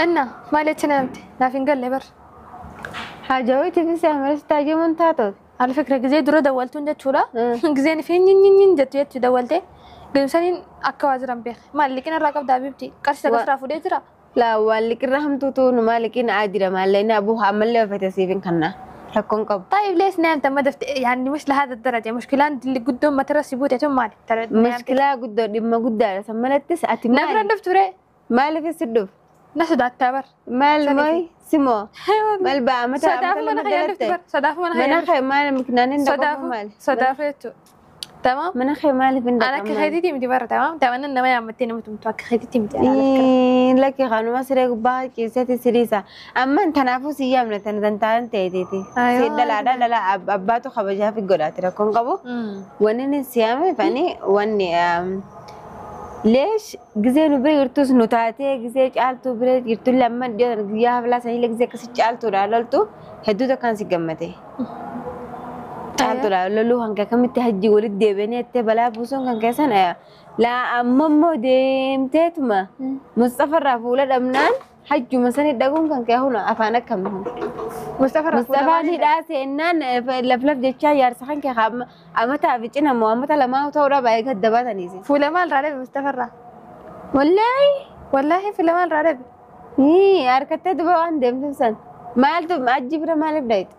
Anna maal jecha namti naaf hin galle bar. Haajawwiitiif si amaris taajamuun taatooti. على فكرة gisee dura dawwaltuun jechuudha. Giseen fi nyin jettu jechuu dawwalte. Gimsaniin akka waa jiran beek. Maal liqina irraa qabda habibti? Qarshii takka sirraa fuudhee jira. Laa waan liqirra hamtuutu numaa liqina aadira maallee abuu ammallee ofiite siif hin kanna rakkoon qabu. طيب ليش نامت ما دفت يعني مش لهذا الدرجة مشكلة اللي قدام ما ترسي بوتي مالي ترى Mushkilaa guddoo dhimma guddaadha san malattis ati نفر maali? دفت ري Maaliif si dhuf? نسد على التابر Maal mooyi simoo? Maal ba'a mata صدافة amata ما lama انا خيال دفت dalatte? بر صدافة ما انا Mana خيال kee maal miknaan hin dhaqamu صدافة maali? صدافة تمام Mana kee maaliif hin انا dhaqamu maali? كخيتي مدي برا تمام تمام انا ما يعمتني متوكل خيتي مدي على فكرة Lakki kanuma siree gubbaa ciiseeti siriisa. Amma tanaafuu si yaamne tana tantaan ta'eetiiti. Aywa. Si dhalaadha dhala abbaatu kabajaa fi godhaati rakkoon qabu. Wanni inni si yaame fani wanni leesh gisee nu bira jirtus nu taatee gisee caaltuu bira jirtu lamman dhiyoo guyyaa haflaa sanillee gisee akkasi caaltuudha loltu hedduu takkaan si gammate. Caaltuudha loluu kan kee akkamitti hajji walitti deebi'anii jettee balaa buusuun kan keessan laa amma immoo deemteetuma Mustafarraa fuula dhabnaan hajjuma sani dhaguun kan kee huna afaan akkamii hun. مصطفى Mustafaan hidhaa seennaan laflaf jechaa jaarsa kan kee amataa fi cina moo amata lamaa ta'uudha baay'ee gadda baataniisi. فولا مال رالب مصطفى را Wallaahi والله فولا مال رالب harkattee duba waan deemtuuf san maaltu ajji bira maaliif dhayite?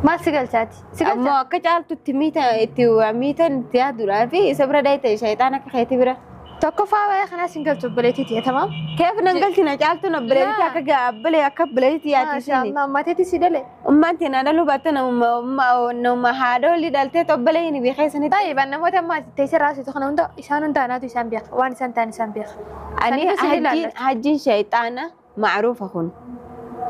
ما سجل شاتي سجل Ammoo akka caaltutti miita itti miitan itti yaaduudhaa fi isa bira dhayite shayxaan akka keetii bira. توقف بقى خلاص سنجل تبليتي تمام Keef nan galchina caaltuun obboleettii Laa. akka abbalee akka obboleettii ما شاء yaatisiini. الله ما تيتي سيدلي Ummaan teenaa dhaluu baattu nama haadha olii dhaltee obbolee hin beekee sanitti. طيب انا موت ما تيسر راسي تخنا انت إشان انت انا إشان بيخ وان إشان تاني إشان بيخ Ani Saniif isin hajjiin ilaallatu. hajjiin shayxaana macruufa kun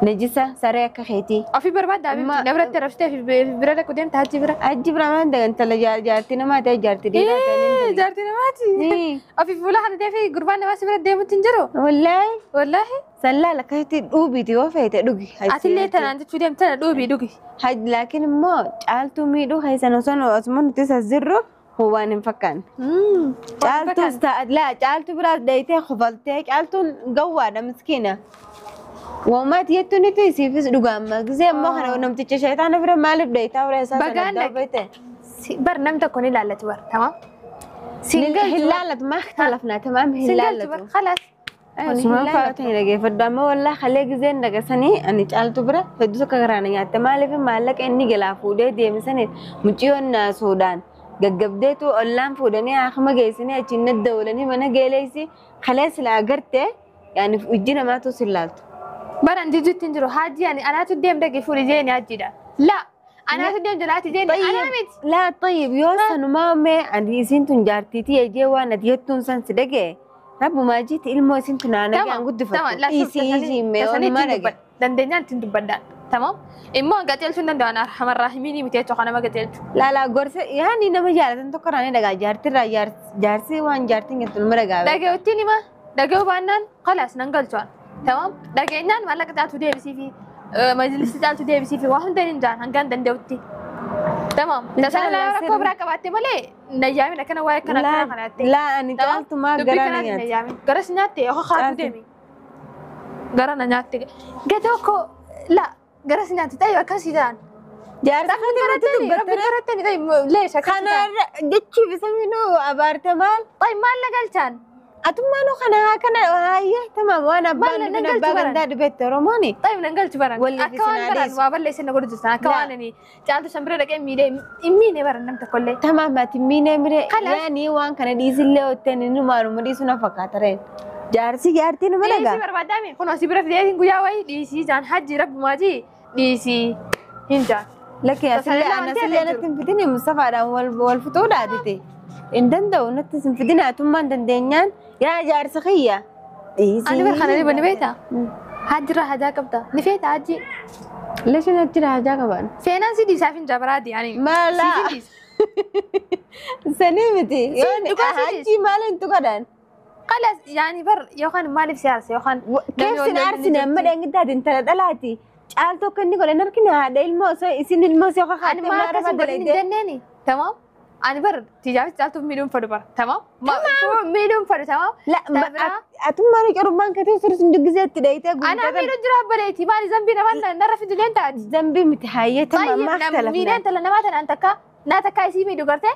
najisa saree akka keetii. في برباد ده ما- نبرة ترفتي في برادك ودين تهجي برا Hajji biraa maan dagantala jaartii namaa ta'e jaartii dhiiraa ta'e. إيه جارتي نماتي في فولا حدا في قربان نماسي برا ديمو تنجرو Wallaahi والله sallaala akkasitti dhuubiiti yoo feete dhugi. أتلي تنا أنت تشودي أمتنا دوبي دوبي Hajji laakiin immoo caaltuu miidhuu keessan osoo osuma nuti sasirru waan hin fakkaanne. Caaltuus ta'a laa caaltuu biraas dayitee kofaltee caaltuun gawwaadha miskiina. Uumaati jettuun nuti isiifis dhugaama. Gisee immoo kana namticha shayitaana bira maaliif dayitaa bira isaa sana Bagaan adda beekte? بر نمت كوني لالت بر تمام Hin laallatu maa ikhtalafnaa tamaam hin سنجل بر laallatu. خلاص Asumaan faayota hin dhageeffadhu amma wallaa kalee giseen dhagasanii ani caaltu bira hedduu tokko garaana nyaatte maaliif maallaqa inni galaa fuudhee deemsaniif mucayyoon naasuudhaan gaggabdeetu ollaan fuudhanii haakama geessanii achiin naddawlanii mana geeleessi kalee silaa agartee yaani ijji namaatu si laaltu. بر أنت جيت تنجرو هاجي يعني أنا تديم دقي فولي جيني هاجي ده لا أنا تديم جلاتي جيني أنا مت Laa طيب yoo sanumaa mee ani isiin tun jaartiitii ejee waan ati jettuun san si dhagee rabbumaa jiiti ilmoo isiin tun naannagaan guddifattu لا شوف dhiisii dhiisii mee onumaa dhage. dandeenyaan ittiin dubbadhaan tamam immoo qajeelchuu hin danda'an arhamar raahimiinii miti jechuudha nama qajeelchu Laalaa gorsa yaani nama jaalatan tokko irraa ni dhagaa jaartirraa jaarsi waan jaartiin jettu nama dhagaa. dhaga'uuttiin hima dhaga'uu baannaan khalaas nan galchuan tamam dhageenyaan maallaqa caaltu deebisii fi majlisi caaltu deebisii fi waa hunda hin jaan hangaan danda'utti tamam tasaan laa rakkoo biraa qabaatte malee nayyaamin akkana waa'ee akkana akkana kanaatte Laa ani caaltu maa dubbii garaa na kanaatti nyaata. nayyaamin garas nyaatte yoo kaatu Caaltu. deemi gara na nyaatte gatoo koo la garas nyaatte ta'e akkasii ta'an Jaarsa Rabbi kana irratti garattani rabbi dubbattee garattani ta'e leesha akkasii kana ta'an irra jechuuf isa minuu abaarte maal? طيب maal na galchaan Atummaanuu kana haa kana haayyee tamaam waan abbaan Maal nan dhufin galchu abbaa baran? gandaa dhufetti Oromooni. طيب nan galchu baran Waliif akka isin waan baran adeessu. waa balleessan na godhu jirtan akka Laa. waan ani caaltu san bira dhaqee miidhee hin miine baran nam tokkollee Tamaam ati miinee miree Kalaas. yaani waan kana dhiisillee hojjetan inni maaluma dhiisu na fakkaata reen. Jaarsi jaartii nama dhiisii dhagaa. barbaadame kun asii bira fideetiin guyyaa wayii dhiisii jaan hajji rabbumaa jii dhiisii hin jaan Lakkee asillee Tasaayilaa ana wanti asillee hafe natti hin fidini Mustafaadhaan wal wal fixuudhaatiti. Hin danda'u natti hin fidini atummaan dandeenyaan yaa jaarsa kiyya. Dhiisii. ani bar kana dhiba ni beektaa hajjirraa hajaa qabda ni feeta hajji Leeshin achirraa hajaa qaban. seenaan si dhiisaaf hin jabaraati ani Maalaa. siif hin dhiisa. Sanii miti. Dhugaa si Hajji maal hin tuqadhaan? خلاص يعني بر يوخان مالي في سياسة يوخان Keef sin aarsine amma dheengidaati intala dhalaati. Caaltuu akka inni godhan harkina haadha ilmoo osoo isin ilmoo osoo أنا kakaatte ما maara أكسب fadalayte. جنني تمام Ani bar tijaafis caaltuuf miidhuun fedhu bara. Tamam? Miidhuun fedhu tamam? La atummaan corummaan keetii sirriitti hundi gizeetti dheeyitee Anaa miidhuun jira abbaleeti. Maali zambii namaa narra fidileen taati. Zambii miti hayyee tamam maaf talafna. Miidhaan tala namaa tanaan takka naa takka isii miidhu gartee.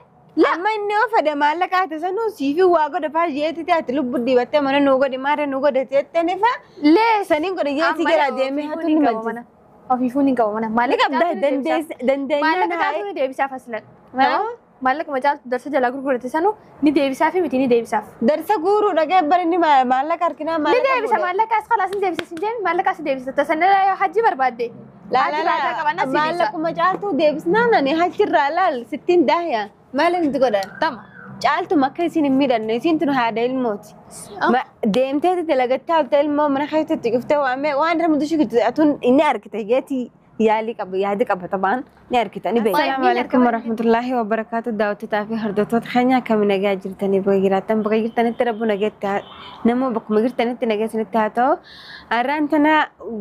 Amma inni yoo fedhe maallaqa haate sanuu siifi waa godha faa jeetti ati lubbu dibattee mana nuu godhi maara nuu godhe jettee fa Lee saniin godhe jeetti jala deemee hatuun ni malchisa. Ofiifuu ni qaba mana. Ni qabda dandeenyaan Maallaqa caaltuu ni deebisaaf aslan. Maallaqa macaaltu darsa jalaa gurgurate sanuu ni deebisaaf miti ni deebisaaf. Darsa guuruu dhagee bari inni maallaqa harkinaa Ni maallaqa deebisa maallaqa as khalaas ni deebisa sin deemi maallaqa as deebisa. Tasanna yoo hajji barbaadde. Hajji raataa qabanna si deebisa. Maallaquma caaltuu deebisnaan ani hachirraa laal sittiin daahiya maaliif itti godhan? Tama. Caaltuma akka isin hin miidhanne isiin tun haadha ilmooti. Deemteeti dalagattee halte ilmoo mana keessatti cuftee waamee waan irra mudushi atuun inni argite jeeti yaalii qaba yaadi qaba tabaan ni argita ni beekta. Assalaamu alaikum warahmatullaahi wabarakaatu daawwattoota fi hordoftoota keenya akkam nagaa jirtanii bakka jiraattan bakka jirtanitti rabbu nageetti nama bakkuma jirtanitti nageessanitti haa ta'u. Har'aan tana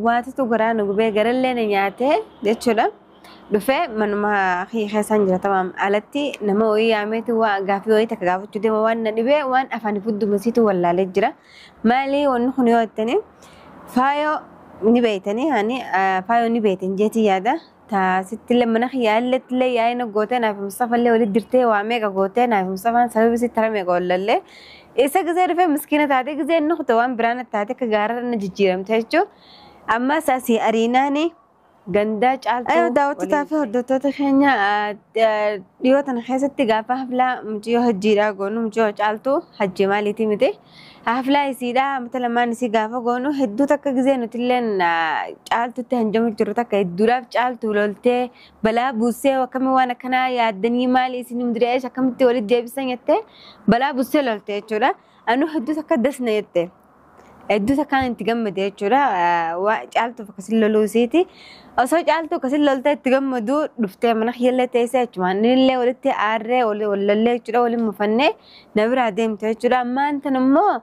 waantatu garaa nu gubee garallee na nyaate jechuudha. Dhufee manuma keessaan jira tamam alatti nama wayii yaameeti waa gaafii wayii takka gaafachuu deema waan na dhibee waan afaan fuddumasiitu wallaalee jira. Maali wanni kun yoo jettanii faayoo ni beeytanii hani faayoo ni beeytan jeetii yaada. Taasittillee mana kiyyaallettillee yaa'ina gootee naaf Mustafallee walitti dirtee waa meeqa gootee naaf Mustafaan sababa isitti hara meeqa wallallee. Isa gizee dhufee miskiina taatee gizee inni kute waan biraan taatee akka gaararra na jijjiiramte jechuudha. Amma isaasii ariinaani gandaa caaltuu. Daawwattoota fi hordoftoota keenya dhiyoo tana keessatti gaafa haflaa mucayyoo hajjiidhaa goonu mucayyoo caaltuu hajji maaliitii miti. Haflaa isiidhaa mata lamaan isii gaafa goonu hedduu takka gizee nutilleen caaltutti hanjamu jiru takka hedduudhaaf caaltuu loltee balaa buusee akkamii waan akkanaa yaaddanii maali isin hundireesh akkamitti walitti deebisan jettee balaa buusee lolte jechuudha. Anu hedduu takka dasna jette. Hedduu takkaan itti gammade jechuudha. Caaltuuf akkasin loluu isiiti. Osoo caaltuu akkasin loltee itti gammaduu dhuftee mana kiyyallee teessee jechuudha. Inni walitti aarree wallallee jechuudha waliin mufannee na biraa deemte jechuudha. Ammaan tan immoo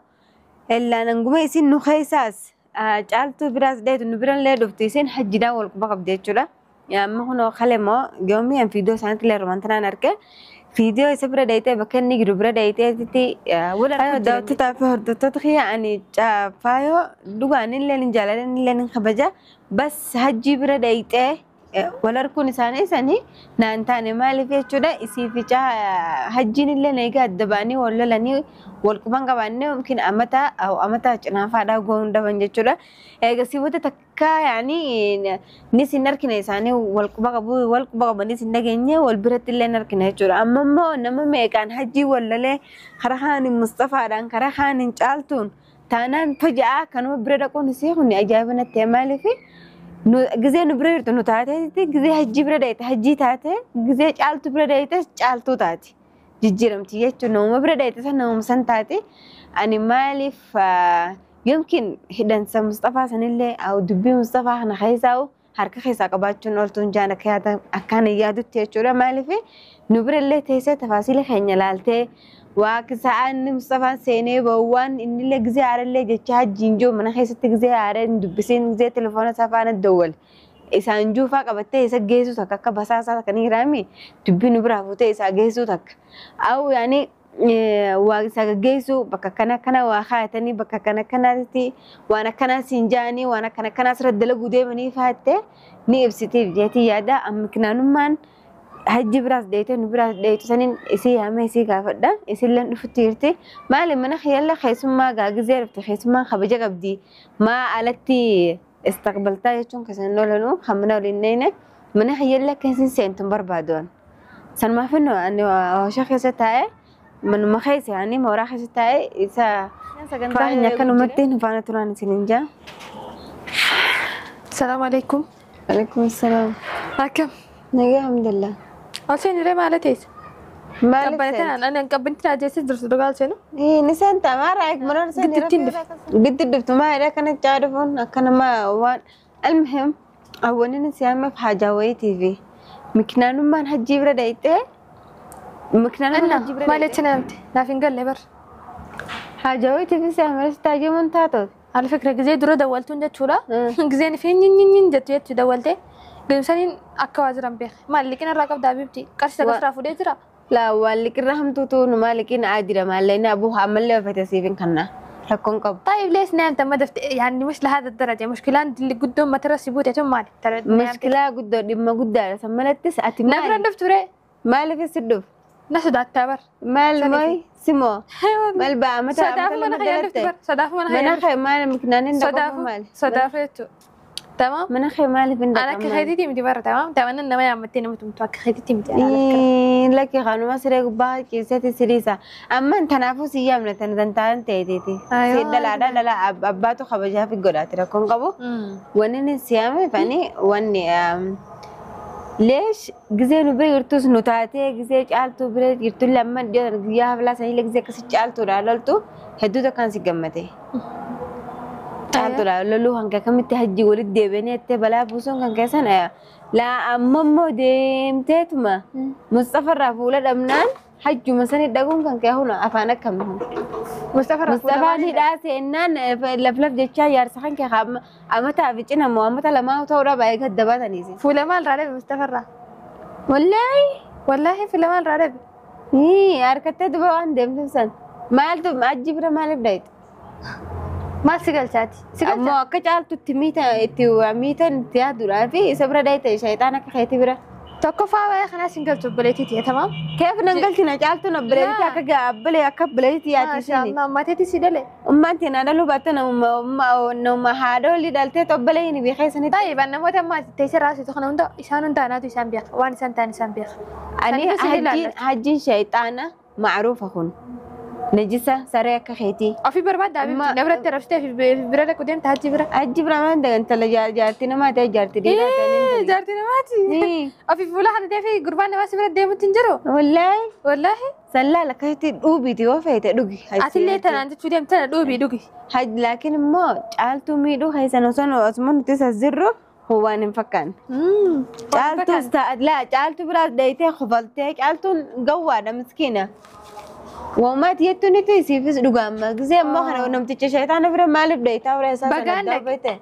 ellaan hanguma isin nu keessaas caaltuu biraas dheetu nu birallee dhuftu isin hajjidhaan wal quba qabdi jechuudha. Amma kunoo kale immoo yoomii an fiidiyoo isaaniitti illee romantanaan arge. Fiidiyoo isa bira dheeyitee bakka inni jiru bira dheeyiteetti wal arguu daawwattoota fi hordoftoota kiyya ani faayoo dhugaan illee ni jaalladha illee ni kabaja. Bas hajjii bira dheeyitee wal arguun isaanii sanii naan taane maaliif jechuudha isii fi hajjiin illee egaa adda ba'anii wal lolanii wal quban qabaannee yookiin amata amata cinaafaadhaa goon dhaban jechuudha. Eegasii booda takka yaani nis hin argine isaanii wal quba qabu wal quba qabanis hin dhageenye wal biratti illee hin argine jechuudha. Amma immoo nama meeqaan hajjii wal lolee karaa kaaniin Mustafaadhaan karaa kaaniin caaltuun taanaan faja'aa kanuma bira dhaquun isii kun ajaa'iba natti maaliif gizee nu bira jirtu nu taateetti gizee hajjii bira dheeyite hajjii taate gizee caaltu bira dheeyite caaltuu taate jijjiiramti jechuun namuma bira dheeyite san namuma san taate ani maaliif yomkin hidhansa Mustafaa sanillee dubbii Mustafaa kana keessaa harka keessaa qabaachuun ooltuun jaan akkaan yaadutti jechuudha maaliif nu birallee teessee tafaasiila keenya laaltee waa sa'aan Mustafaan seenee ba'uwaan innillee gizee haarallee jecha hajjiin jiru mana keessatti gizee haaree hin dubbisiin gizee telefoona isaa faana dawwal. Isaan juufaa qabattee isa geessu takka akka basaasaa takka ni jiraami dubbii nu biraa fuutee isaa geessu takka. Awu yaani waa isa gaggeessu bakka akkana akkana waa kaayatanii bakka akkana akkanaatti waan akkanaa siin jaanii waan akkana akkanaa asirratti dalaguu deemanii faattee ni ibsitiif jeetii yaada amma kinaanummaan hajji biraas dheeyite nu biraas dheeytu saniin isii yaamee isii gaafadha isilleen dhufutti jirti maali mana kiyyalla keessummaa gaagizee dhufte keessummaan kabaja qabdi maa alatti istaqbaltaa jechuun keessan oolanu kan mana waliin neene mana kiyyalla akka isin seentu hin barbaaduan sanumaaf inni ani hawasha keessa taa'ee manuma keessa yaani mooraa keessa taa'ee isa sagantaa keenya akkanumatti nu faana turan isiniin jaa. Salaamu alaikum. Alaikum salaam. Akkam. Nagaa alhamdulillah. Ol seeniree maal teessa? Maaliif Qabbanee ani qabbanti raajeessee jirtu dhugaa ol seenu. Ni seenta maara mana Gidduutti hin dhufu. Giddu dhuftu maayidha akkana caa dhufuun akkanuma waan almuhim awwanni si yaamaaf haajaa wayiitii fi mikinaanummaan hajjii bira dheeyitee mikinaanummaan hajjii bira Maal jecha namti naaf hin galle bar. haajaa wayiitii fi si yaamaaf taajamuun taatooti. Ala fikira gizee dura dawwaltuun jechuudha. Gizeen fi nyin jettu jechuu dawwaltee. Gimsaniin akka waa jiran beek. Maal liqina irraa qabdaa bibti qarshii takka sirraa fuudhee jira. Laa waan liqirra hamtuutu numaa liqiin aadira maallee abuu ammallee ofatee siifin kanna rakkoon qabu. طيب ليش نامت ما دفت يعني مش لهذا الدرجة مشكلة انت اللي قدام ما ترسي بوتي مالي ترى Mushkilaa guddoo dhimma guddaadha san malattis ati نبرة maali? دفت وري Maaliif si dhuf? نسد على التابر Maal mooy simoo? Maal ba'a mata صدافة amata من lama خيال دفت dalatte? بر صدافة من Mana خيال kee maal miknaan hin dhaqamu صدافة maali? صدافة تمام Mana kee maaliif hin انا dhaqamu? كخيتي مدي برا تمام تمام انا ما يعمتني متوقع خيتي مدي على فكرة Lakki kanuma siree gubbaa ciiseeti siriisa. Amma tanaafuu si yaamne tana tantaan ta'eetiiti. Aywa. Si dhalaadha dhala abbaatu kabajaa fi godhaati rakkoon qabu. Wanni inni si yaame fani wanni leesh gizee nu bira jirtus nu taatee gizee caaltuu bira jirtu lamman dhiyootan guyyaa haflaa sanii gizee akkasi caaltuudha loltu hedduu takkaan si gammate. Caaltuudha loluu hanga kamitti hajji walitti deebi'anii jettee balaa buusuun kan keessan laa amma immoo deemteetuma Mustafarraa fuula dhabnaan hajjuma sani dhaguun kan kee huna afaan akkamii hun. مصطفى Mustafaan hidhaa seennaan laflaf jechaa jaarsa kan kee amataa fi cinamoo amata lamaa ta'uudha baay'ee gadda baataniisi. فولا مال رالب مصطفى را Wallaahi والله فولا مال رالب harkattee duba waan deemtuuf san maaltu achi bira maaliif dhayite? ما سجل شاتي سجل Ammoo akka caaltutti miita itti miitan itti yaaduudhaa fi isa bira dhayite shayxaan akka keetii bira. توقف بقى خلاص سنجل تبليتي تمام Keef nan galchina caaltuun obboleettii Laa. akka abbolee akka obboleettii ما شاء yaatisiini. الله ما تيتي سيدلي Ummaan teenaa dhaluu baatte nama haadha olii dhaltee obbolee hin beeksisanitti. طيب انا موت ما تيسر راسي تخنا وانت إشان انت انا إشان بيخ وانا إشان تاني إشان بيخ Ani Saniif isin hajjiin ilaallatu. hajjiin shayxaana macruufa kun najisa saree akka keetii. في برباد ما- حبيبتي نبرة ترفتي في برادك ودين تهجي برا Hajji biraa maan dagantala jaartii namaa ta'e jaartii dhiiraa ايه جارتي نماتي في فولا حدا في قربان نماسي برا ديمو تنجرو Wallaahi والله sallaala akkasitti dhuubiiti yoo feete dhugi. اتلي تنا انت تشودي تنا دوبي دوبي Hajji laakiin immoo caaltuu miidhuu keessan osoo osuma nuti sasirru waan hin fakkaanne. Caaltuus ta'a laa caaltuu biraas dhayitee kofaltee caaltuun gawwaadha miskiina. Uumaati jettuun nuti isiifis dhugaama. Gisee immoo kana namticha shayitaana bira maaliif dhayitaa bira isaa sana Bagaan adda beete.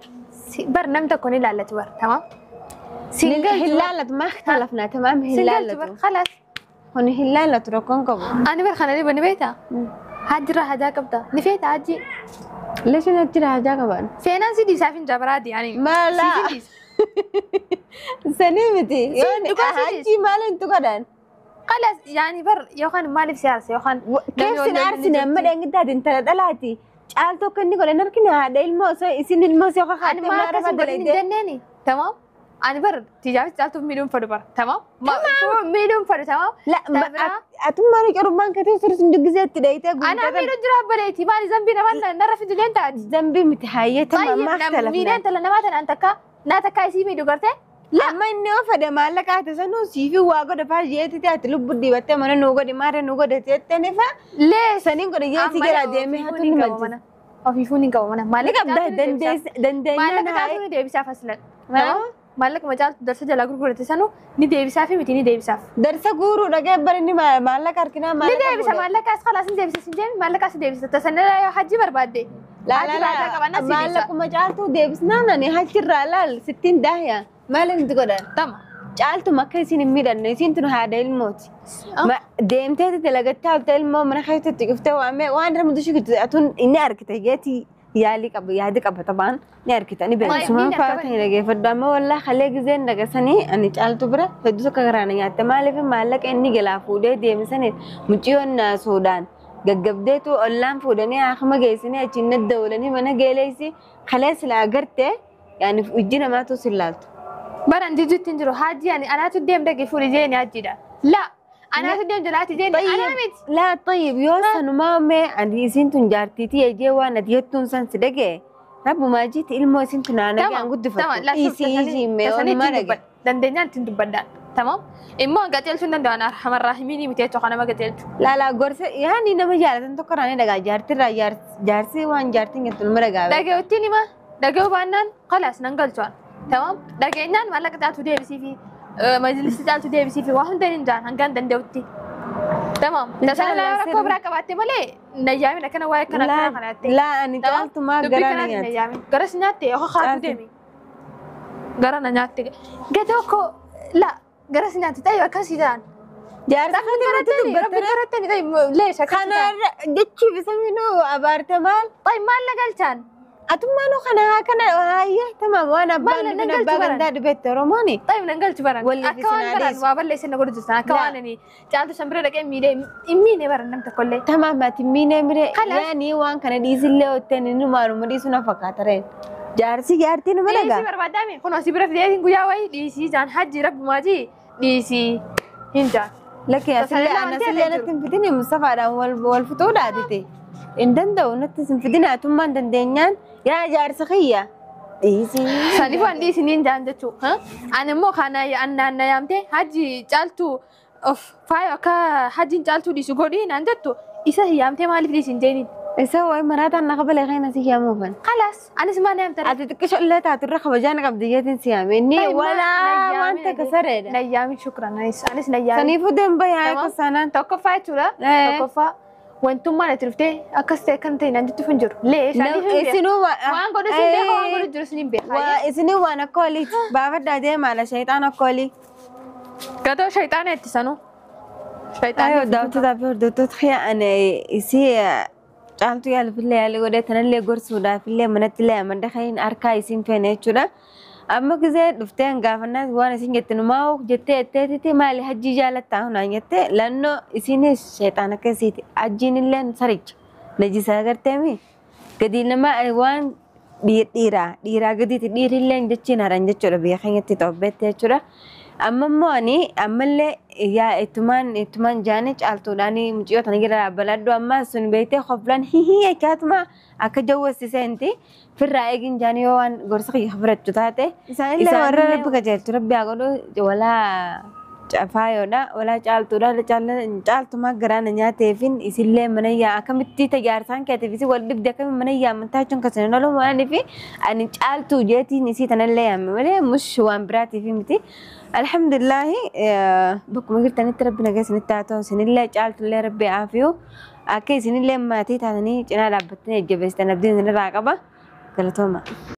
بر نمت كوني لالت بر تمام سنجل Hin laallatu maa ikhtalafnaa tamaam hin سنجل بر laallatu. خلاص Kun hin laallatu rakkoon qabu. انا بر خلاني بني بيتا هاجر هاجا قبطة نفيت هاجي Leeshin achira hajaa qaban. فينان سيدي سافين جبرادي يعني Maala. سيدي Sanii miti. Dhugaa sidii. Hajji maal hin tuqadhaan? خلاص يعني بر يوخان مالي في سياسة يوخان Keef sin aarsine amma dheengiddaatiin intala dhalaati. Caaltuu akka inni godhan harkina haadha ilmoo osoo isin ilmoo osoo انا kakaattee ما maara كسب badaleete. جنني تمام انا بر تجارة تعرف مليون فرد بر تمام ما مليون فرد تمام La تبرا. atummaan cormaan keetii sirriin duggiseetti dhayitee انا مليون جراب بليتي مالي ذنبي انا نرى في دلين تاج Zambii miti hayyee طيب tamam maa ميلين ikhtalafnaa. تلا نمات انت كا ناتا كاي سيمي دوغرتي Amma inni yoo fedhe maallaqa haate sanuu siifi waa godha faa jeetiti ati lubbu dibattee mana nuu godhi maara nuu godhe jettee fa ليش saniin godhe jeetii gara deemee hatu ni malchisa. ofiifuu qaba mana Ni maallaqa qabda dandeenyaan maallaqa haye. caaltuu ni deebisaaf aslan Haa? maallaqa macaaltu darsa jalaa gurgurate sanu ni deebisaaf miti ni deebisaaf Darsa guuruu dhagee bari inni maallaqa harkinaa ni maallaqa deebisa fuudhe. maallaqa as khalaas ni deebisa sin deemi maallaqa as deebisa tasanna yoo hajji barbaadde Laa hajji laa raajaa qabannaa laa si deebisa maallaquma caaltuu deebisnaan ani achirraa laal sittiin daahiya maal inni godhan. tama Caaltuma akka isin hin miidhanne isiin tun haadha ilmooti. Deemteeti dalagattee halte ilmoo mana keessatti cuftee waamee waan irra mudushi jirtu atuun inni argite jeeti yaalii qaba yaadi qaba tabaan ni argita ni beekta. Sumaan fa'aa ta'e dhageeffadhu amma wallaa kalee gizeen dhageessanii ani caaltu bira hedduu tokko garaana nyaatte maaliif maallaqa inni galaa fuudhee deemsaniif mucciyoon naasuudhaan gaggabdeetu ollaan fuudhanii haakama geessanii achiin nadda oolanii mana geeleessi kalee silaa agartee yaani ijji namaatu si laaltu. Baran jijjiitti hin jiru hajji ani anaatu deem dhage fuudhi jeeni hajjiidha la anaatu deem jalaati jeeni anaa miti لا طيب yoo sanumaa mee ani isin tun jaartiitii ejee waan ati jettuun san si dhagee rabbumaa jiiti ilmoo isin tun aanaa guddifattu isii isii mee onumaa dhage. Dandeenyaan ittiin dubbadhaan tamam immoo gateelchuu hin danda'an arhamarraahimiinii miti jechuu kanama gateelchu Laalaa gorsa yaani nama jaalatan tokko irraa ni dhagaa jaartirraa jaarsi waan jaartiin jettu nama dhagaa. Dhaga'uuttiin hima dhaga'uu baannaan khalaas nan galchuan tamam dhageenyaan maallaqa caaltu deebisii fi majlisii caaltu deebisii fi waa hunda hin jaan hangaan danda'utti tamam tasaa rakkoo biraa qabaatte malee nayyaamin akkana waa'ee akkana akkana kanaatte Laa ani caaltumaa dubbii garaa na kanaatti nyaata. nayyaamin garas nyaatte yookaan kaatu deemi gara na nyaatte gatoo koo la garas nyaatte ta'e akkasii ta'an Jaarsa Rabbi dubbattee garattani طيب ليش kana jechuuf isa minuu abaarte maal? طيب maal na galchaan? Atummaanuu kana haa kana haayya tamaam waan abbaan Maal nan dhufin abbaa galchu baran? gandaa dhufetti Oromooni. طيب nan galchu baran. Walli Akka waan isin baran adeessu. waa balleessin na godhu jirtan. Akka Laa. waan ani caaltu san bira dhaqee miidhee hin miine baran nam tokkollee. Tamaam ati miinee mire Kalaas. yaani waan kana dhiisillee hojjetan inni maaluma dhiisu na fakkaata reen. Jaarsi jaartii numa Dhiisii dhagaa. barbaadame kun asii bira fideetiin guyyaa wayii dhiisii jaan hajji rabbumaa jii dhiisii hin jaan. Lakkee asillee Tasaayilaa ana wanti asillee hafe natti hin fidini Mustafaadhaan wal fixuudhaatite. Hin danda'u natti hin fidini atummaan dandeenyaan yaa jaarsa kiyya. Dhiisii. Saniif waan dhiisii hin jaan jechuudha. Ani immoo kana annaan na yaamte hajji caaltuu of faayo akka hajjiin caaltuu dhiisu godhii naan jettu isa yaamtee maaliif dhiisi hin jeeniin. Isa wayi maraataan na kabalee kana si yaamuufan. Kalaas anis maal yaamte? Ati xiqqisho illee taatu irra kabajaa na qabdi jeetiin si yaame. Inni walaa waan takka sareedha. Nayyaamin shukran anis anis nayyaamin. Saniifuu deemba yaa Tamam. akka Tokkoffaa jechuudha. Eh. Tokkoffaa wantummaan ati dhuftee akkas ta'e kan ta'e naan jettuuf hin jiru. Lee isaaniif hin beeku. Isinuu Waan godhu sin beeku waan godhu jiru sin hin beeku. Waa isinii waan akka oliiti. Baafadhaa deemaa la shayxaan akka olii. Gatoo shayxaana itti sanuu. Ayoo daawwattoota fi hordoftoota kiyya ani isii caaltuu yaalufillee yaalii godhee tanallee gorsuudhaafillee manattillee amadda kayin harkaa isiin feene jechuudha. Amma gisee dhuftee gaafannaas waan isin jette numaa jettee jetteetiti maali hajjii jaalattaa hunaan jette lannoo isiinis shayxaan akka isiiti. Hajjiin illee saricha najisaa agarteemi. Gadi nama waan dhiiraa dhiiraa gadiiti dhiirillee jechiin haran jechuudha biyya keenyatti Itoophiyaatti jechuudha. Amma immoo ani ammallee yaa ittumaan ittumaan jaane caaltuudhaan mucayyoo tana jala dhaabbaladhu amma sun beektee hoflaan hihii jechaatuma akka jawwasiseenti firraa eegin jaane yoo waan gorsa kiyya fudhachu taate. Isaanillee warra rabbi qajeelchu rabbi haa godhu walaa faayoodha walaa caaltuudha caaltumaa garaana nyaateefin isillee mana yaa akkamitti tajaarsaan keetiif isin wal dhibde akkamitti mana yaa amantaa jechuun kan isin oolu maaliif ani caaltuu jeetiin isii tanallee yaame malee mush waan biraatiif miti. Alhamdulillahi bakkuma jirtanitti rabbi nagaa isinitti haa ta'u isinillee caaltullee rabbi aafiyu akka isinillee maatii taatanii cinaa dhaabbattanii jajjabeessitan abdiin isinirraa qaba galatooma.